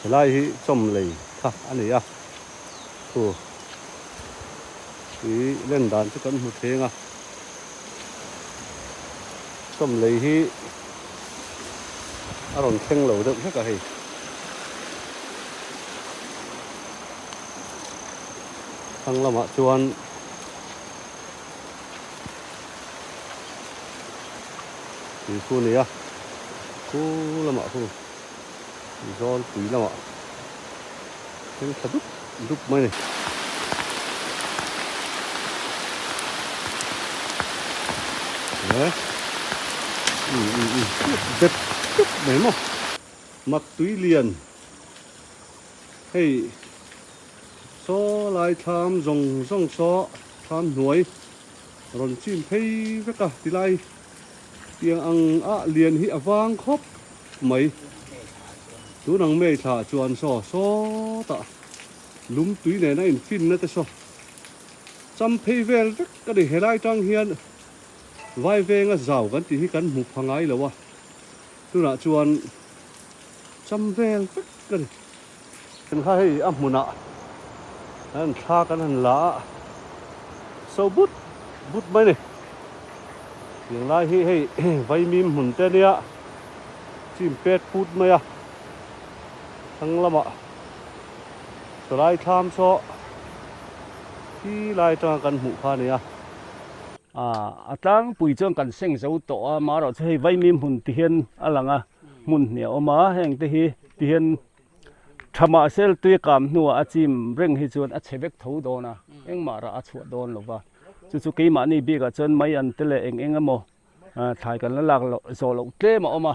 Helai hi chawmlei kha a ni a, thu tui len dan chu kan hmu thleng a, chawmlei hi a rawn thleng lo deuh hlek a hei. Thlang lamah chuan tui khu a ni a, khu lamah khu. Zawl pui lamah thleng thla dup dup mai a ni. Dep dep mai maw. Mak tui lian hei saw lai thlam zawng zawng saw thlam hnuai rawn chim phei vek a tilai tiang ang ah lian hi a vang khawp. mai. Tun ang May thla chuan saw sawtah lum tui nena infinna te saw cham phei vel vek a ni. Helai tang hian vai venga zau kan tih hi kan hmu pha ngai lo a, tunah chuan cham vel vek a ni. Kha hei a hmunah an thla kan han la a, so but but mai a ni. Tiang lai hi hei vaimim hmun te ania chim pet put mai a, thlang lamah sawlai thlam saw khi lai atanga kan hmuh kha a ni a. A tlangpui chuan kan seng zo tawh a, amaherawhchu hei vaimim hmun ti hian a lang a. hmun hnih a awm a heng te hi tihian tha mahse tui a kam hnuah a chim reng hi chuan a chhe vek tho dawn a engmah rah a chhuah dawn lo va chu chu keimahni bikah chuan mai an te leh eng eng emaw thlai kan la lak loh zawh loh tlem a awm a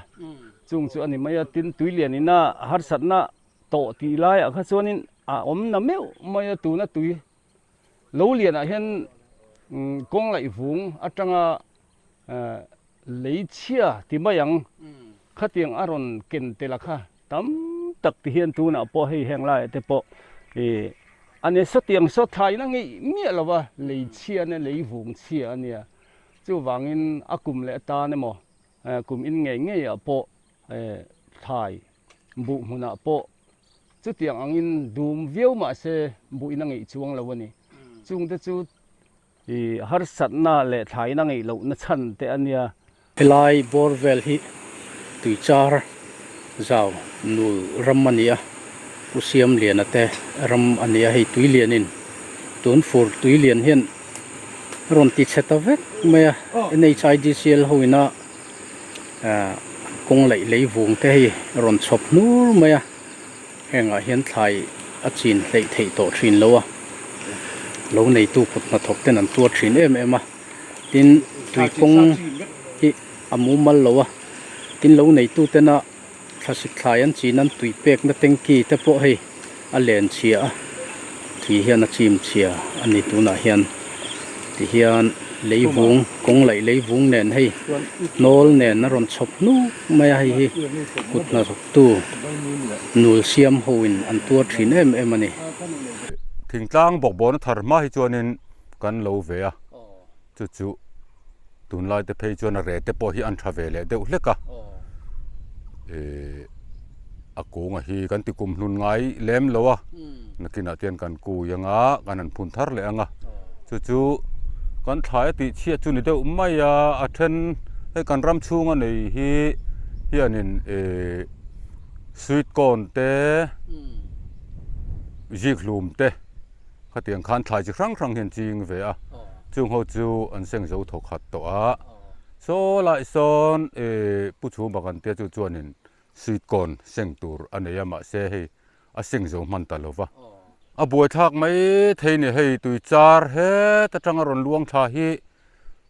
chung chu a ni mai a tin tui lian ina harsatna tawh tih laiah kha chuanin a awm na meuh mai a tuna tui lo lianah hian kawng laih vung atanga Lei chhia ti mai ang. Khatiang a rawn ken tel a kha tam tak ti hian tunah pawh hei heng laiah te pawh ih a ni sawtiang saw thlaiin a ngeih miah lo va, lei chhia ania lei vung chhia a nia. Chuvangin a kum leh atan emaw kum in ngei ngeiah pawh thlai buh hmunah pawh chutiang angin dum viau mahse buhin a ngeih chuang lo a ni. Chungte chu I harsatna leh thlaina ngeih lohna chhan te a nia. Helai bawr vel hi tuichar zau nul ram a ni a, Pu Siamliana te ram a ni a, hei tuilianin tun fur tuilian hian a rawn ti chhe ta vek mai a, NHIDCL ho ina kawng laih lei vung te hei a rawn chhawp hnur mai a. Hengah hian thlai a chin hleih theih tawh thin lo a, lo neitu kut hnathawk ten an tuar thin em em a, tin tui kawng hi a mumal lo a, tin lo neitu tena thlasik thlai an chin an tui pekna tanky te pawh hei a len chhia a, tui hian a chim chhia a ni tunah hian tihian lei vung kawng laih lei vung nen hei hnawl nen a rawn chhawp hnuk mai a hei hi kut hnathawk. Tu nul siam ho in an tuar thin em em a ni. Thingtlang bawkbawna thar hma hi chuanin kan lo ve a, chu chu tunlai te phei chuan a re te pawh hi an tha ve leh deuh hlek a, ihh a kunga hi kan ti kum hlun ngai lem lo a, nakinah chuan kan kui anga kan han phun thar leh anga, chu chu kan thlai a tih chhiat chu ni deuh mai a, a then hei kan ram chhunga nei hi hianin ihh sweet corn te zik hlum te khatiang khan thlai chi hrang hrang hian ching ve a chung ho chu an seng zo thawk khat tawh a saw lai sawn ihh pu chhum pakhat te chu chuanin sweet corn seng tur a nei a mahse hei a seng zo hman ta lo va. A buaithlak mai thei ni hei tui char het atanga rawn luang thla hi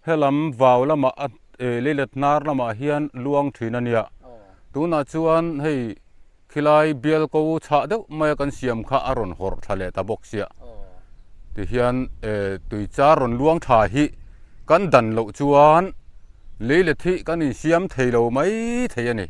helam vau lamah a leilet hnar lamah hian luang thin a nia. Tunah chuan hei khilai bial ko chhah deuh maia kan siam kha a rawn hawrh thla leh ta bawk sia. Tihian tui char rawn luang thla hi kan dan loh chuan leilet hi kan insiam thei lo mai thei a ni.